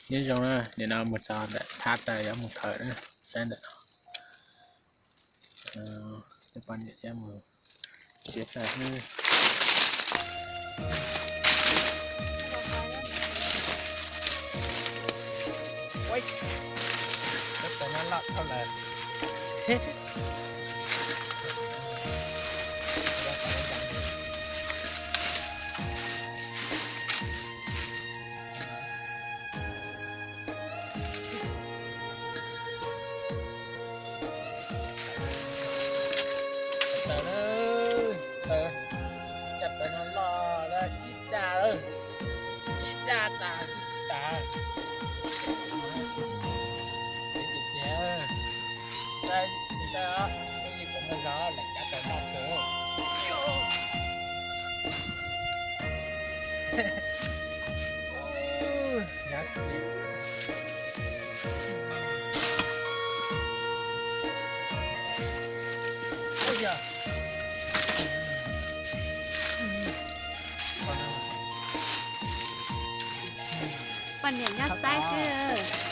Nyob zoo na, nim no mus txog ntawm thab tas yuav mus khawm na, saib ntawm no. Coj poj niam thiab mus siab tawm xwb. Tab tom no loj dhau lawm. Taws, taws, cov taws no loj lawm, ib dag lawm, ib dag tas tas. Ces ces, ces, ces, ces kom muaj zog lawm, cov taws loj kawg. Poj niam nyob saib xwb.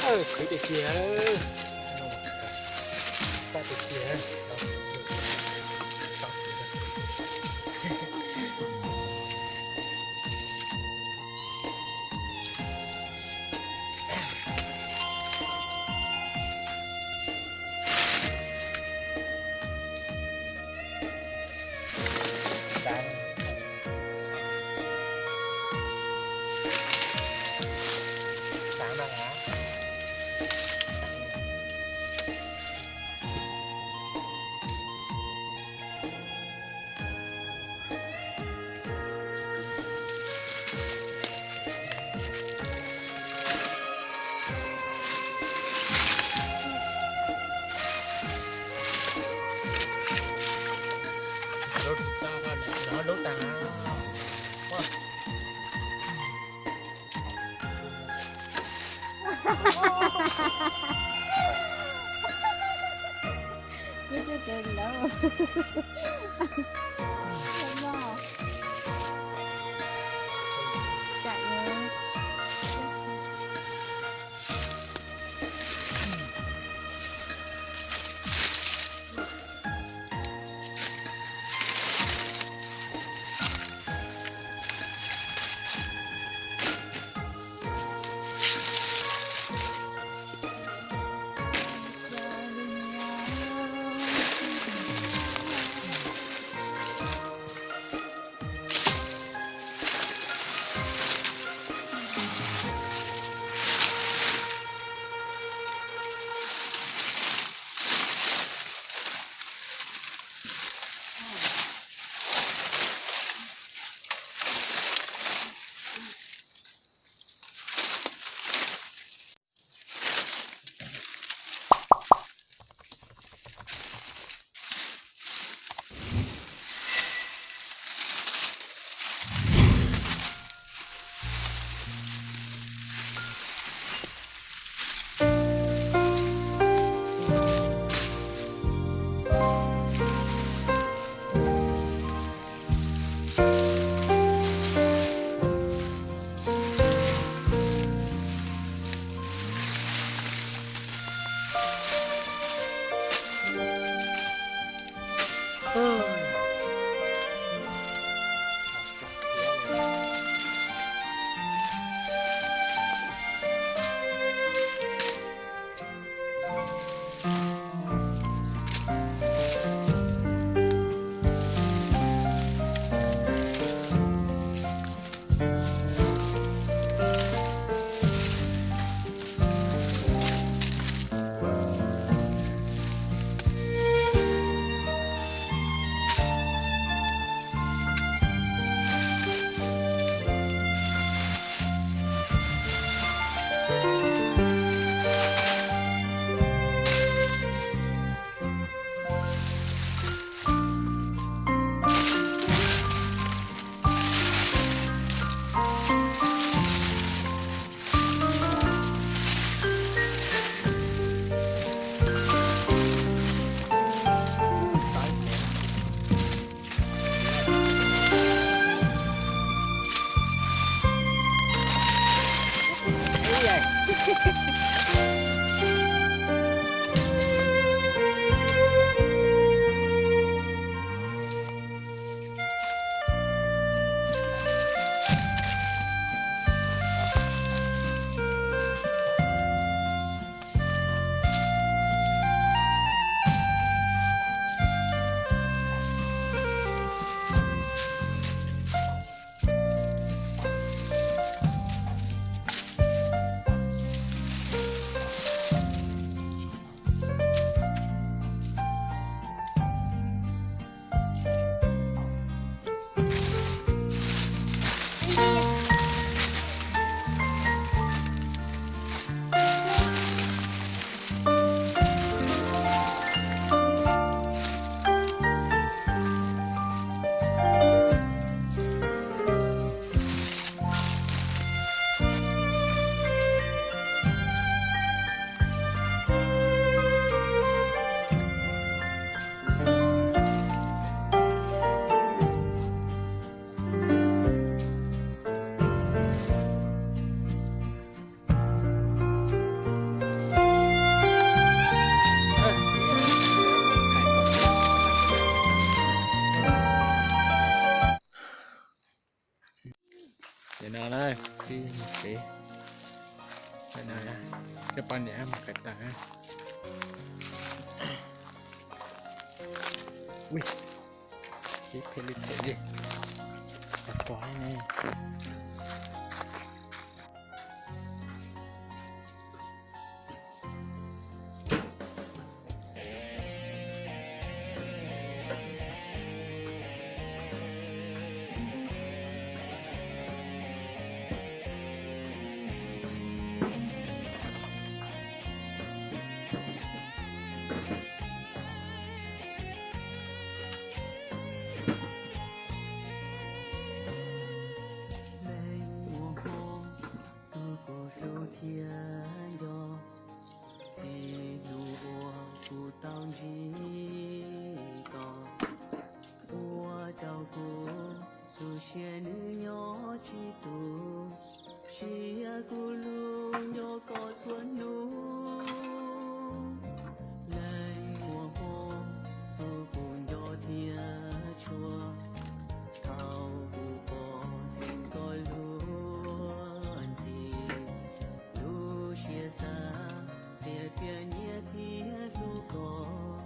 Khwv tiag tiag, tiag tiag. Lub tag. Lub tag ntawd. Tsam no. Ces no na, tib pem no, coj poj niam mus kawm ntawv. Ui, tib pem li pem li, pos ne. Leej muaj hmoo tus kuv hlub thiab nco, txij hnub uas kuv tau ntsib koj, ua rau kuv tu siab nws nyob tsis tus, siab kuv lub nco koj txhua hnub. Leej muaj hmoo tus kuv nco thiab tshua, thaum kuv pom dheev koj lub ntxim, lub siab xav tias tias nyiam thiab hlub koj.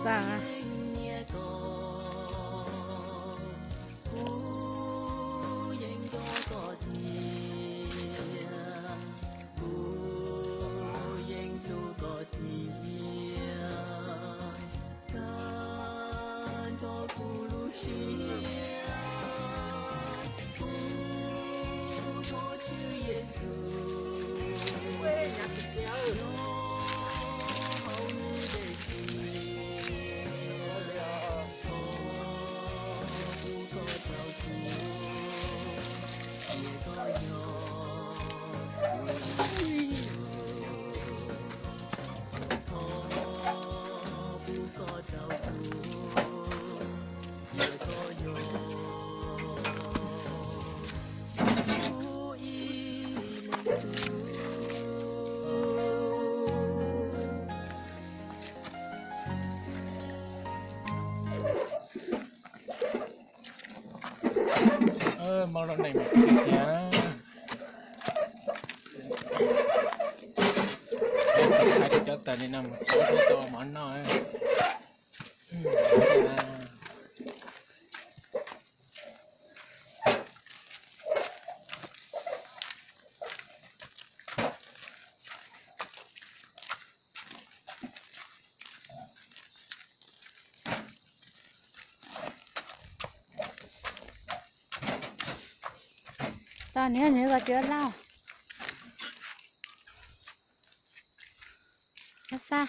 Kuv yeej nco koj tiag, kuv yeej hlub koj tiag, koj nrog kuv lub siab, kuv thov Tswv Yexus nyob hauv lub ntiaj teb, thov pub koj tau kuv, cia koj yog kuv ib leeg tug, thov pub koj tau kuv, cia koj yog kuv ib leeg tug. Mob lub neej tiag, hais cov tag li no mus tsuav tau mov noj. Tau, niam, niam koj tsis ua lauj. Ab xab.